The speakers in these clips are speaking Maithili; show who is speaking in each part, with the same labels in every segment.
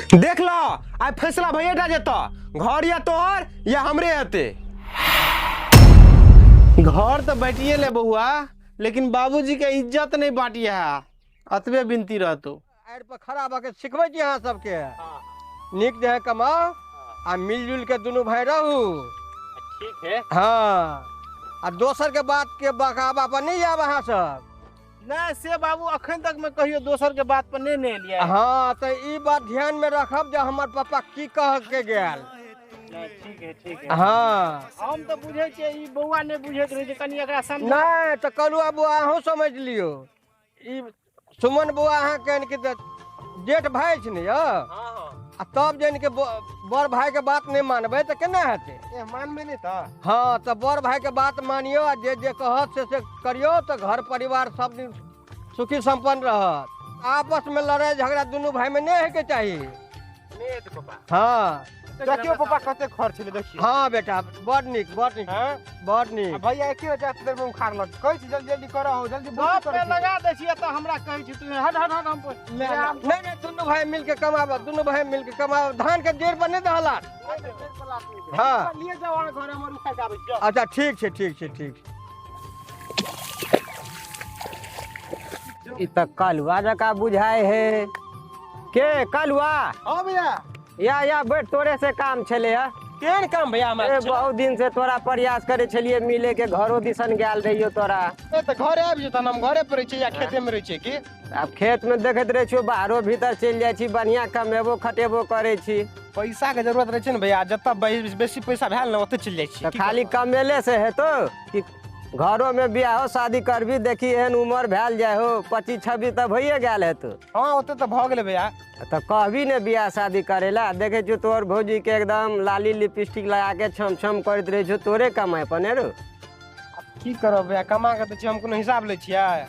Speaker 1: देख ल आइ फैसला भइए टा जेतऽ, घर या तोहर या हमरे हेतै।
Speaker 2: घर तऽ बाँटिए ले बौआ, लेकिन बाबूजी के इज्जत नहीं बाँटिए है, अतबे विनती रहतो।
Speaker 3: आड़ि पर खड़ा भऽ के सिखबै छी अहाँ सबके, नीक जे कमाउ आ मिलजुल के दुनू भाई रहू।
Speaker 2: ठीक है।
Speaker 3: हाँ, आ दोसर के बात के बकावा पर नहीं आब अहाँ सब।
Speaker 2: नहीं से बाबू अखन तक मैं कहियो दोसर के बात पर नहीं ने एलियै।
Speaker 3: हाँ, तो ई बात ध्यान में रखब जे हमर पापा की कह के गेल।
Speaker 2: नहीं, ठीक है, ठीक है।
Speaker 3: हाँ।
Speaker 2: हम तो बुझै छियै, ई बौआ नहीं बुझैत रहै छै, कनी एकरा समझा।
Speaker 3: नहीं तो कलुआ बौआ अहूँ समझ लियौ, ई सुमन बौआ अहाँ के कि तऽ जेठ भाई छै ने यौ?
Speaker 1: हाँ,
Speaker 3: आ तब जानि के बड़ भाई के बात नहीं मानबै तऽ केना हेतै?
Speaker 1: ए मानबै नहि तऽ।
Speaker 3: हाँ, तऽ बड़ भाई के बात मानियौ आ जे जे कहत से से करियौ, तऽ घर परिवार सब दिन सुखी संपन्न रहत। आपस में लड़ाई झगड़ा दुनू भाई में नहीं होइके चाही।
Speaker 1: नहि हेतै पापा।
Speaker 3: हाँ।
Speaker 1: देखियौ पापा कते खर्च छलै, देखियौ।
Speaker 3: हाँ बेटा, बड़ नीक, बड़ नीक।
Speaker 1: हाँ?
Speaker 3: बड़ नीक।
Speaker 1: आ भैया एके बेर जात देर में उखाड़लक, कहै छी जल्दी जल्दी करऽ हो, जल्दी बहुत
Speaker 2: गप पे
Speaker 1: करै छी।
Speaker 2: लगा दै छियै तऽ हमरा कहै छी तू हट हट हट, हम
Speaker 3: नहीं नहीं, दुनू भाई मिलके कमाबऽ, दुनू भाई मिलके कमाबऽ, धान के जड़ पर नहीं दहला। हाँ।
Speaker 1: लिए जाओ अहाँ घर, हमर उखाड़ के आबै छी, जाउ।
Speaker 3: अच्छा ठीक छै, ठीक छै, ठीक छै।
Speaker 4: ई तऽ कलुआ जकाँ बुझाइ है। के कलुआ?
Speaker 1: हाँ भैया।
Speaker 4: या या बैठ, तोरे से काम छलै है।
Speaker 1: केहन काम भैया हमरा?
Speaker 4: ए बहुत दिन से तोरा प्रयास करे छलियै मिले के, घरो दिसन गेल रहियो तोरा।
Speaker 1: ए तऽ घरे आबि जेतऽ, हम घरे पर रहै छियै या खेते में रहै छियै की?
Speaker 4: आब खेत में देखैत रहै छियौ, बाहरो भीतर चलि जाइ छी, बढ़िया कमेबो खटेबो करै छी।
Speaker 1: पैसा के जरूरत रहै छै ने भैया, जतऽ बेसी पैसा भेल ने ओतऽ चलि जाइ छी।
Speaker 4: तऽ खाली कमेले से हेतौ कि घरो में बियाहो शादी करबी? देखी एहन उमर भेल जाइ हो, 25-26 तऽ भइए गेल हेतौ।
Speaker 1: हाँ ओते तऽ भऽ गेलै भैया।
Speaker 4: तऽ कहबी ने बियाह शादी करे ला? देखै छियौ तोहर भौजी के एकदम लाली लिपस्टिक लगा के छम छम करैत रहै छौ, तोरे कमाइ पर ने रो।
Speaker 1: की करब भैया, कमा के दै छियै, हम कोनो हिसाब लै छियै?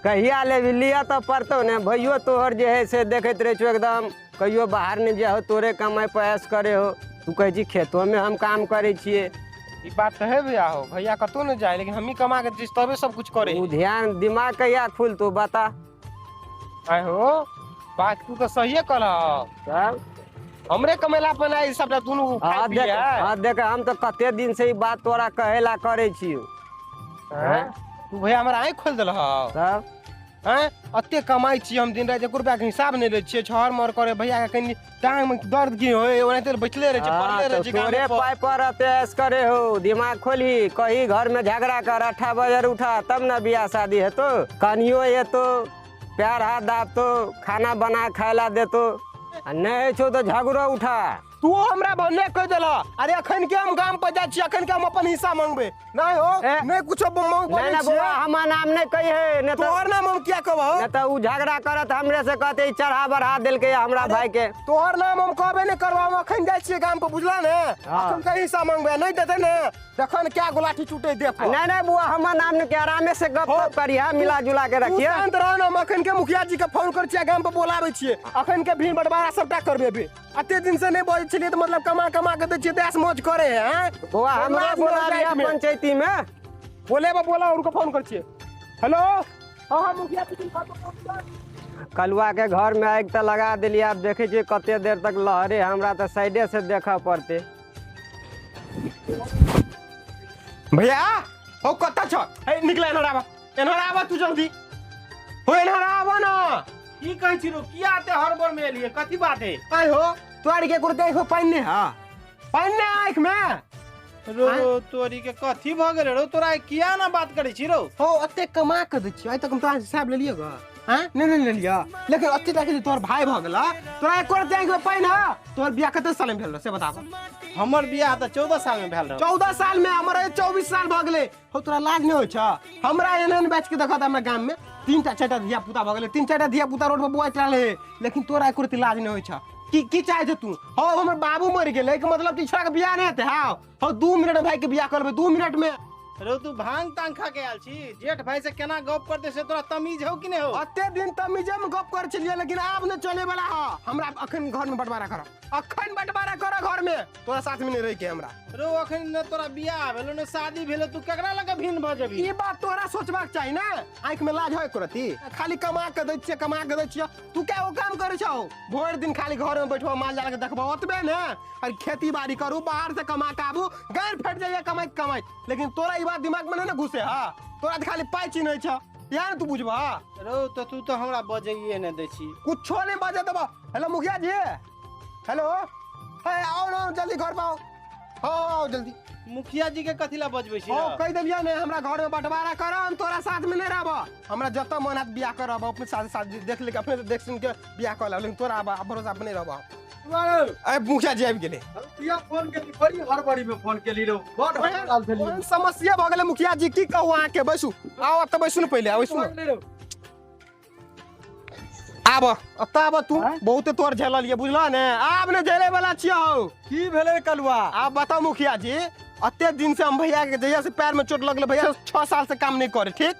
Speaker 4: कहिया लेबी, लिअ तऽ पड़तौ ने। भैयो तोहर जे है से देखैत रहै छौ एकदम, कहियो बाहर नहि जाइ हो, तोरे कमाइ पर ऐश करे हो। तू कहै छी खेतो में हम काम करै छियै।
Speaker 1: ई बात तऽ है भैया हो, भैया कतौ नहि जाइ, लेकिन हमही कमा के दै तबे सब कुछ करे।
Speaker 4: उ ध्यान दिमाग कहिया खुलतौ बता?
Speaker 1: आय हो, बात तू तऽ सहिए कहलह।
Speaker 4: तब
Speaker 1: हमरे कमेला पर ना ई सबटा दुनू खाइ
Speaker 4: हाँ
Speaker 1: पियै
Speaker 4: देख,
Speaker 1: है।
Speaker 4: हाँ देख, हम तऽ कते दिन से ई बात तोरा कहेला करै छियौ।
Speaker 1: हैं? तू भैया हमरा आँखि खोलि देलह।
Speaker 4: तब
Speaker 1: हैं? अते कमाइ छियै हम दिन राति, एको रुपया के हिसाब नहि लै छियै। छहर महर करे भैया के कनी टांग में दर्द की होय, ओनाहिते बैठले रहै छै,
Speaker 4: हाँ,
Speaker 1: पड़ले रहै
Speaker 4: तो
Speaker 1: छै गामे
Speaker 4: तोरे
Speaker 1: पर।
Speaker 4: पाइ पर अते ऐश करे हो, दिमाग खोलही, कही घर में झगड़ा कर, 8 बजे उठा तब ना बियाह शादी हेतो। कनियो एतो पैर हाथ दाबतो, खाना बना खाय ला देतो, आ नहि होइ छौ तऽ झगड़ो उठा।
Speaker 1: तू हमरा भन्ने कहि देलह। अरे अखन के हम गाम पर जाइ छी, अखन के हम अपन हिस्सा मांगबे नहीं हो,
Speaker 4: ए,
Speaker 1: नहीं कुछो मांग
Speaker 4: नहीं ना बौआ, हमर नाम नहीं कही है, नहीं तो
Speaker 1: तोहर नाम हम किया कहबो?
Speaker 4: नहीं तो उ झगड़ा करत हमरे से, कहते ई चढ़ा बढ़ा देलकै हमरा भाई के।
Speaker 1: तोहर नाम हम कहबे नहीं करबो, हम अखन जाइ छियै गाम पर, बुझला ने?
Speaker 4: हाँ।
Speaker 1: अखन के हिस्सा मांगबे नहीं देते ने तखन क्या गोलाठी छूटे दे पर।
Speaker 4: नहीं नहीं बुआ, हमर नाम नहीं के, आरामे से गप
Speaker 1: हो।
Speaker 4: तप करिहा, मिला जुला के
Speaker 1: तू
Speaker 4: रखिए।
Speaker 1: शांत रह ना, हम अखन के मुखिया जी के फोन कर छियै, गाम पर बोलाबै छियै, अखन के भीड़ बंटवारा सबटा करबे भी। अते दिन से नहीं बजै छलियै तऽ मतलब कमा कमा के दै छियै, देश मौज करे है, हैं?
Speaker 4: बौआ, हमरा
Speaker 1: लाज मौज
Speaker 4: बोला
Speaker 1: राति में।
Speaker 4: पंचायती में।
Speaker 1: बोले बा, बोला, उनको फोन कर छियै। हेलो, हाँ हाँ मुखिया जी के फोन कर।
Speaker 4: कलुआ के घर में आगि तऽ लगा देलियै, आब देखै छियै कते देर तक लहरे, हमरा तऽ साइडे से देखऽ पड़तै।
Speaker 1: भैया हो कतऽ छ? ए निकले, एनहर आबऽ, एनहर आबऽ तू जल्दी हो, एनहर आबऽ ना।
Speaker 2: की कहै छी रो, किया एते हड़बड़ में एलियै, कथी बात है?
Speaker 1: आय हो, तोहर के कुर्ते आँखि में पानि नहि हा, पानि नहि आँखि में?
Speaker 2: रो रो तोरी के कथी भऽ गेलै रो, तोरा किया ना बात करै छी रो?
Speaker 1: हो अते कमा के दै छियै, आइ तक हम तोरा हिसाब लेलियै ग? आँय नहि नहि लेलियै, लेकिन अते तक जे तोहर भाई भऽ गेला, तोरा एको रत्ती आँखि में पानि हा? तोहर बियाह कते साल में भेल रह से बताबऽ?
Speaker 2: हमर बियाह तऽ 14 साल में भेल रह।
Speaker 1: 14 साल में, हमर 24 साल भऽ गेलै। हो तोरा लाज नहि होइ छौ? हमरा एहन एहन बैच के देखत हमरा गाम में 3टा 4टा धिया पुता भऽ गेलै, 3-4टा धिया पुता रोड पर बौआइत रहलै, लेकिन तोरा एको रत्ती लाज नहि होइ छौ? की की चाहै छौ तू? हौ हमर बाबू मरि गेलै के मतलब ई छोड़ा के बियाह नहि हेतै? हौ हौ 2 मिनट में भाई के बियाह करबै, 2 मिनट में।
Speaker 2: रौ तू भांग तांग खा के आयल छी? जेठ भाई से केना गप करते से तोरा तमीज हौ कि नहि हौ?
Speaker 1: अते दिन तमीजे में गप कर छलियै, लेकिन आब ने चले वाला ह। हमरा अखन घर में बंटवारा कर, अखन बंटवारा कर घर में, तोरा साथ में नहीं रह के हमरा।
Speaker 2: रौ अखन ने तोरा बियाह भेलो ने शादी भेलो, तू केकरा लगे भिन्न भ जेबी?
Speaker 1: ई बात तोरा सोचबाक चाही ना। आँख में लाज होय करती, खाली कमा के दै छियै, कमा के दै छियै, तू क्या ओ काम करै छौ? भरि दिन खाली घर में बैठबो, माल जाल के देखबो ओतबे ने, और खेती बाड़ी करू, बाहर से कमा के आबू, गारि फटि जाइए कमाइत कमाइत, लेकिन तोरा ई बात दिमाग में नहीं ने घुसे। हा तोरा तऽ खाली पाइ चिन्है छ, इएह ने तू बुझबह।
Speaker 2: रौ तो तू तो हमरा बजैये ने दै छी।
Speaker 1: कुछो नहीं बजे देबो। हेलो मुखिया जी, हेलो, हे आओ ना जल्दी घर पर आओ। हाँ आओ जल्दी।
Speaker 2: मुखिया जी के कथी ला बजबै छी?
Speaker 1: हाँ कहि देलियै ने, हमरा घर में बंटवारा कर, हम तोरा साथ में नहीं रहब। हमरा जतऽ मन हैत बियाह करब, अपने साथ साथ देख ले, अपने देख सुन के बियाह कर लेब, लेकिन तोरा भरोसा पर नहीं रहब। अरे मुखिया जी आबि गेलै।
Speaker 5: किया फोन केली? बड़ी हड़बड़ी में फोन केली रौ, बड़ हड़बड़ायल छलियै।
Speaker 1: समस्या भऽ गेलै मुखिया जी, की कहू अहाँके। बैसू, आउ एतऽ बैसू ने पहिले, बैसू ने। आब एतऽ आब, तू बहुते तोर झेललियै बुझलह ने, आब ने झेले वाला छियै हौ।
Speaker 5: की भेलै कलुआ?
Speaker 1: आब बताउ मुखिया जी, अते दिन से हम भैया के जहिया से पैर में चोट लगले, भैया 6 साल से काम नहीं करे, ठीक?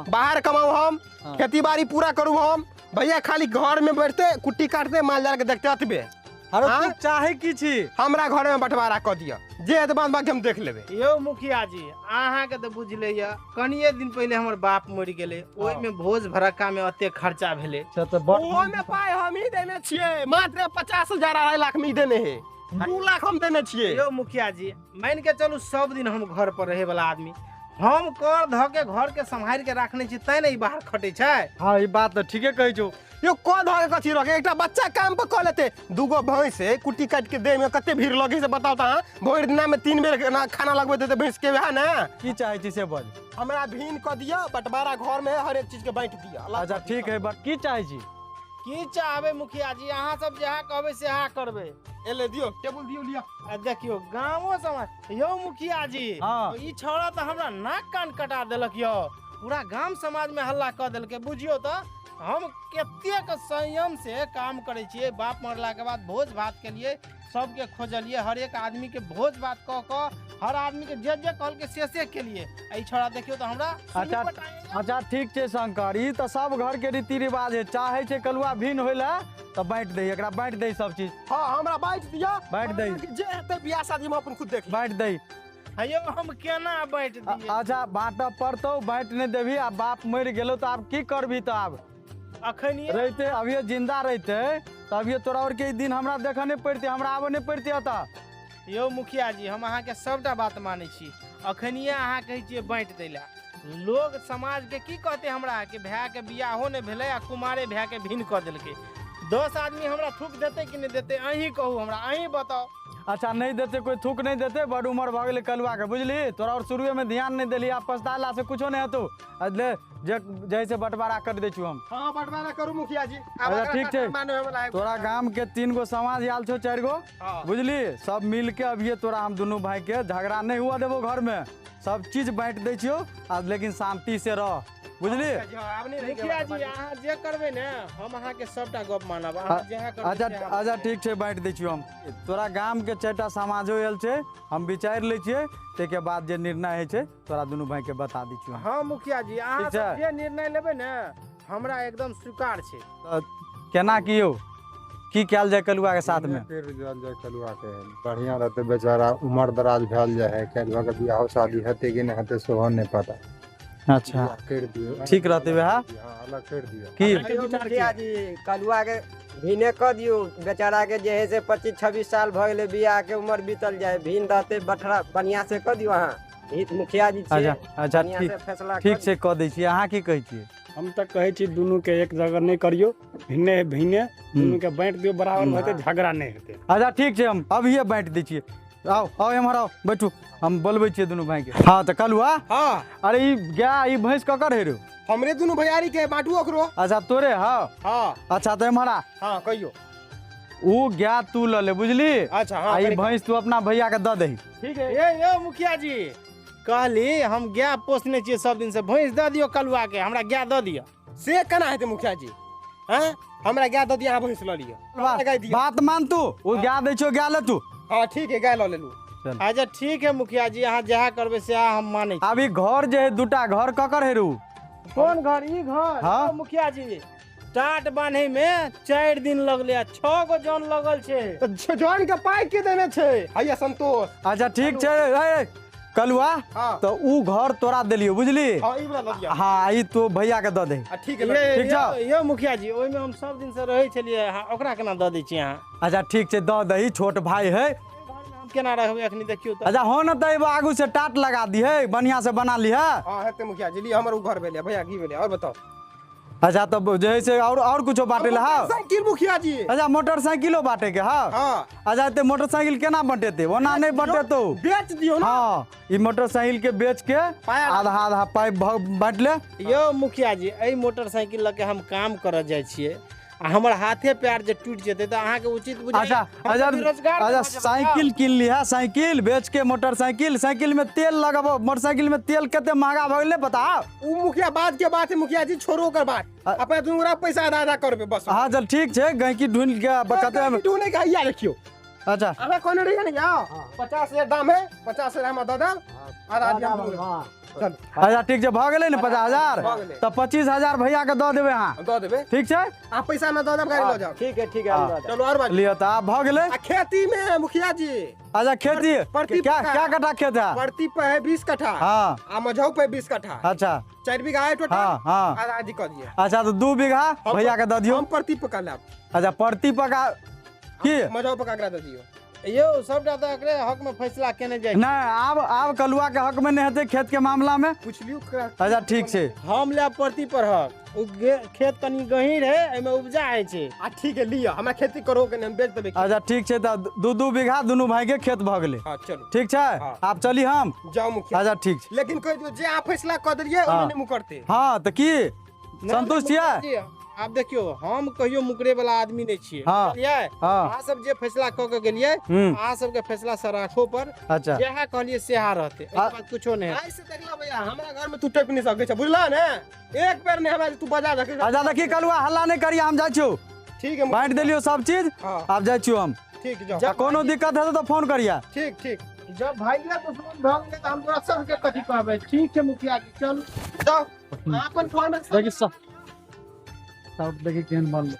Speaker 1: बाहर कमाऊ हम, खेती बाड़ी पूरा करू हम, भैया खाली घर में बैठते, कुट्टी काटते, माल जाल के देखते अतबे।
Speaker 5: अरे तू चाहे की छी?
Speaker 1: हमरा घर में बंटवारा कऽ दिअ, जे हेतै बाद बाकी हम देख लेबै।
Speaker 2: यौ मुखिया जी, अहाँके तऽ बुझले यऽ, कनिये दिन पहिले हमर बाप मरि गेलै, ओहिमे भोज भरक्का में अते खर्चा भेलै।
Speaker 1: ओहिमे पाइ हमही देने छियै, मात्र 50,000 2.5 लाख में देने है, 2 लाख हम देने छियै।
Speaker 2: यौ मुखिया जी, मान के चलू सब दिन हम घर पर रहे वाला आदमी, हम कर धऽ के घर के सम्हारि के राखने छी, तैं ने ई बाहर खटै छै।
Speaker 5: हाँ ई बात तऽ ठीके कहै छौ।
Speaker 1: यो कऽ धऽ के कथी रखे, एकटा बच्चा काम पर कऽ लेतै, 2 गो भैंस है, कुट्टी काटि के देह में कते भीड़ लगे से बताउ तऽ अहाँ। भरि दिना में 3 बेर खाना लगबैत हेतै भैंस के, वएह ने।
Speaker 5: की चाहै छी से बज।
Speaker 1: हमरा भिन्न कऽ दिअ, बंटवारा घर में हरेक चीज के बाँटि दिअ।
Speaker 5: अच्छा ठीक है, बट की चाहै छी?
Speaker 2: की चाहबै मुखिया जी, अहाँ सब जहाँ कहबै सेहा करबै।
Speaker 1: एले दियौ टेबुल दियौ लिअ।
Speaker 2: आ देखियौ गामो समाज। यौ मुखिया जी, ई छौड़ा तऽ हमरा नाक कान कटा देलक यौ, पूरा गाम समाज में हल्ला कऽ देलकै। बुझियौ तऽ हम कतेक संयम से काम करै छियै। बाप मरला के बाद भोज भात के लिए सबके खोजलियै, हर एक आदमी के भोज भात कऽ कऽ हर आदमी के जे जे कहलकै से से केलियै। ई छौड़ा देखियौ तऽ हमरा।
Speaker 5: अच्छा अच्छा ठीक छै शंकर, ई तऽ सब घर के रीति रिवाज है। चाहे छै कलुआ भिन्न होय ला तऽ बाँटि दै, एकरा बाँटि दै सब चीज।
Speaker 1: हाँ हमरा बाँटि दिअ,
Speaker 5: बाँटि दै,
Speaker 1: जे हेतै बियाह शादी में अपन खुद देख
Speaker 5: बाँटि दै।
Speaker 2: हयौ हम केना बाँटि दियै?
Speaker 5: अच्छा बाँटऽ पड़तौ, बाँटि नहि देबही आ बाप मरि गेलौ तऽ आब की करबही? तऽ आब
Speaker 2: अखन
Speaker 5: रहिते, अभिये जिंदा रहिते तऽ अभिये तोरा और के ई दिन हमरा देखऽ नहि पड़तै, हमरा आबऽ नहि पड़तै एतऽ।
Speaker 2: यौ मुखिया जी, हम अहाँके सबटा बात मानै छी, अखनिये अहाँ कहै छियै बाँटि दै लए, लोग समाज के की कहतै हमरा कि भाय के बियाहो नहि भेलै आ कुमारे भाय के भिन्न कऽ देलकै। 10 आदमी हमरा थूक देतै कि नहि देतै? अहीं कहू हमरा, अहीं बताउ।
Speaker 5: अच्छा नहीं देते, कोई थूक नहीं देते, बड़ उम्र भऽ गेलै कलुआ के, बुझली? तोरा और शुरुए में ध्यान नहीं देली, आब पछताला से कुछो नहीं हेतौ। ले जैसे बंटवारा कर दै छी हम।
Speaker 1: हाँ बंटवारा करू मुखिया जी।
Speaker 5: अच्छा ठीक छै, तोरा गाम के 3 गो समाज आयल छौ, 4 गो, बुझली? सब मिल के अभिये तोरा हम दुनू भाई के झगड़ा नहीं हुआ देबो, घर में सब चीज बाँटि दै छियौ, आ लेकिन शांति से रह, बुझली?
Speaker 2: मुखिया जी अहाँ जे करबै ने हम अहाँके सबटा गप मानब।
Speaker 5: अच्छा अच्छा ठीक छै, बाँटि दै छियौ हम। तोरा गाम के 4टा समाजो आयल छै, हम विचारि लै छियै, ताहिके बाद जे निर्णय होइ छै तोरा दुनू भाई के बता दै छियौ।
Speaker 2: हाँ मुखिया जी, अहाँ जे निर्णय लेबै ने हमरा एकदम स्वीकार छै।
Speaker 5: केना की यौ, की कयल जाय कलुआ के साथ में?
Speaker 6: जाय कलुआ के बढ़िया रहते, बेचारा उम्र दराज भेल जाय है, कलुआ के बियाह शादी हेतै कि नहि हेतै सेहो नहि पता।
Speaker 5: अच्छा ठीक रहते वएह,
Speaker 6: अलग कर दियौ।
Speaker 5: की
Speaker 4: मुखिया जी, कलुआ के भिने कऽ दियौ, बेचारा के जे है से 25-26 साल भऽ गेलै, बियाह के उम्र बीतल जाय, भिन रहते बटरा बढ़िया से कऽ दियौ अहाँ, मुखिया जी।
Speaker 5: अच्छा अच्छा ठीक ठीक छै, कऽ दै छियै। अहाँ की कहै छियै?
Speaker 7: हम तऽ कहै छी दुनू के एक जगह नहि करियौ, भिन्ने भिन्ने दुनू के बाँटि दियौ, बराबर हेतै, झगड़ा नहि हेतै।
Speaker 5: अच्छा ठीक छै, हम अभिये बाँटि दै छियै। आओ आओ एम्हर आओ, बैठू, हम बोलबै छियै दुनू भाई के। हाँ तऽ कलुआ,
Speaker 1: हाँ
Speaker 5: अरे ई गाय ई भैंस ककर है रो?
Speaker 1: हमरे दुनू भैयारी के, बाँटू ओकरो।
Speaker 5: अच्छा तोरे? हाँ
Speaker 1: हाँ।
Speaker 5: अच्छा तऽ एम्हर आ।
Speaker 1: हाँ कहियो।
Speaker 5: ऊ गाय तू लऽ ले, बुझली?
Speaker 1: अच्छा हाँ।
Speaker 5: ई भैंस तू अपना भैया के दऽ दही।
Speaker 1: ठीक है।
Speaker 2: ए यौ मुखिया जी, कहली हम गाय पोसने छियै सब दिन से, भैंस दऽ दियौ कलुआ के, हमरा गाय दऽ दिअ।
Speaker 1: से केना हेतै मुखिया जी? हाँ हमरा गाय दऽ दिअ, अहाँ भैंस लऽ लिअ।
Speaker 5: बात मान तू, ओ गाय दै छियौ, गाय ले तू।
Speaker 1: हाँ ठीक है, गाय लऽ लेलू।
Speaker 5: चल।
Speaker 2: अच्छा ठीक है मुखिया जी, अहाँ जहाँ करबै सएह हम मानै छी।
Speaker 5: अभी घर जे है दूटा घर ककर है रू?
Speaker 2: कोन घर? ई घर?
Speaker 5: हाँ।
Speaker 2: ओ मुखिया जी, टाट बान्हे में 4 दिन लगले आ 6 गो जन लगल छै।
Speaker 1: तऽ जौन के पाइ के देने छै हैया संतोष।
Speaker 5: अच्छा ठीक छै। ए कलुआ,
Speaker 1: हाँ।
Speaker 5: तो ऊ घर तोरा देलियो बुझली।
Speaker 1: हाँ, ई वाला लऽ लिअ।
Speaker 5: हाँ, ई तो भैया के दऽ दे।
Speaker 1: आ ठीक है।
Speaker 5: ठीक छौ?
Speaker 2: यौ मुखिया जी, ओहिमे हम सब दिन से रहै छलियै, अहाँ ओकरा केना दऽ दै छियै अहाँ?
Speaker 5: अच्छा ठीक छै, दऽ दही, छोट भाई है।
Speaker 2: हम केना रहबै अखनी देखियौ तऽ।
Speaker 5: अच्छा हो न तऽ आगू से टाट लगा दिहे, बढ़िया से बना लिहे।
Speaker 1: हाँ हेतै मुखिया जी, लिअ हमर ऊ घर भेलै भैया, की भेलै और बताओ।
Speaker 5: अच्छा तब जे है से और कुछो बांटे ला? हाँ
Speaker 1: मोटरसाइकिल मुखिया जी।
Speaker 5: अच्छा मोटरसाइकिलो बांटे के? हाँ।
Speaker 1: हाँ।
Speaker 5: अच्छा ते मोटरसाइकिल केना बंटेते? ओना नहीं बंटेतो,
Speaker 1: बेच दियौ ना।
Speaker 5: हाँ, ई मोटरसाइकिल के बेच के आधा आधा पाइ बांट ले।
Speaker 2: यौ मुखिया जी, एहि मोटरसाइकिल लऽ के हम काम करऽ जाइ छियै आ हमर हाथे पैर जे टूटि जेतै तऽ अहाँके उचित बुझाइ?
Speaker 5: अच्छा अच्छा अच्छा, साइकिल किन लिहा, साइकिल बेच के मोटरसाइकिल, साइकिल में तेल लगबो, मोटरसाइकिल में तेल कते महंगा भऽ गेलै पता?
Speaker 1: उ मुखिया बाद के बात है मुखिया जी, छोड़ो ओकर बात, अपना दुनू गोरा पैसा आधा आधा करबै बस।
Speaker 5: हाँ चल ठीक छै, गैंकी ढूंढ के कते
Speaker 1: ढूंढे के हैया देखियौ।
Speaker 5: अच्छा
Speaker 1: अहाँ कहने रहियै ने, जाओ 50,000 दाम है, 50,000 हमरा दऽ देब, आधा आधी हम दुनू। चल।
Speaker 5: अच्छा ठीक छै, भऽ गेलै ने 50,000? तऽ 25,000 भैया के दऽ देबै अहाँ।
Speaker 1: दऽ देबै।
Speaker 5: ठीक छै,
Speaker 1: आ पैसा हमरा दऽ देब, गाड़ी लऽ जाउ।
Speaker 4: ठीक है ठीक है, हम दऽ देब।
Speaker 1: चलू और बात
Speaker 5: लिअ तऽ आब भऽ गेलै।
Speaker 1: आ खेती में मुखिया जी।
Speaker 5: अच्छा खेती
Speaker 1: प्रति
Speaker 5: क्या क्या कट्ठा खेत है?
Speaker 1: प्रति पे है 20 कट्ठा।
Speaker 5: हाँ।
Speaker 1: आ मझौ पे 20 कट्ठा।
Speaker 5: अच्छा
Speaker 1: 4 बीघा है टोटल।
Speaker 5: हाँ हाँ।
Speaker 1: आधा आधी कऽ दिअ।
Speaker 5: अच्छा तो 2 बीघा भैया के दऽ दियौ।
Speaker 1: हम प्रति पे कऽ लेब।
Speaker 5: अच्छा प्रति पका की
Speaker 1: मझौ पका करा दऽ दियौ।
Speaker 2: यौ सबटा तऽ एकरे हक में फैसला केने जाइ।
Speaker 5: नहीं आब आब कलुआ के हक में नहीं हेतै खेत के मामला में।
Speaker 1: पूछलियौ।
Speaker 5: अच्छा ठीक छै,
Speaker 2: हम लेब प्रति पर हक, उ खेत कनी गहीर है, एहिमे उपजा होइ छै।
Speaker 1: आ ठीक है लिअ, हमरा खेती करो के हम बेच देबै।
Speaker 5: अच्छा ठीक छै, तऽ 2-2 बीघा दुनू भाई के खेत भऽ गेलै।
Speaker 1: हां चलू
Speaker 5: ठीक छै, आब चली हम।
Speaker 1: जाउ मुखिया।
Speaker 5: अच्छा ठीक छै,
Speaker 1: लेकिन कहि दियौ जे अहाँ फैसला कऽ देलियै ओहिमे नहि मुकरतै।
Speaker 5: हां तऽ की संतुष्ट छियै?
Speaker 2: आब देखियौ, हम कहियो मुकरे वाला आदमी नहीं छियै। बुझलियै? अहाँ सब जे फैसला कऽ के गेलियै, अहाँ सबके फैसला सराखो पर।
Speaker 5: अच्छा
Speaker 2: जएह कहलियै सएह रहतै, एहि बात कुछो नहि।
Speaker 1: आइ से देखला भैया, हमरा घर में तू टपि नहि सकै छ, बुझला ने? एक बेर नहि हमरा तू बजा सकै।
Speaker 5: अच्छा देखी कलुआ, हल्ला नहि करियै, हम जाइ छियौ।
Speaker 1: ठीक है,
Speaker 5: बाँटि देलियौ सब चीज, आब जाइ छियौ हम।
Speaker 1: ठीक जाओ,
Speaker 5: कोनो दिक्कत हेतौ तऽ फोन करियै।
Speaker 1: ठीक ठीक।
Speaker 2: जब भाइया दुश्मन भऽ गेलै तऽ हम तोरा सबके कथी कहबै? ठीक छै मुखिया जी, चलू
Speaker 1: जाउ अपन फोन।
Speaker 7: देखी सब देखी केहन बनलै।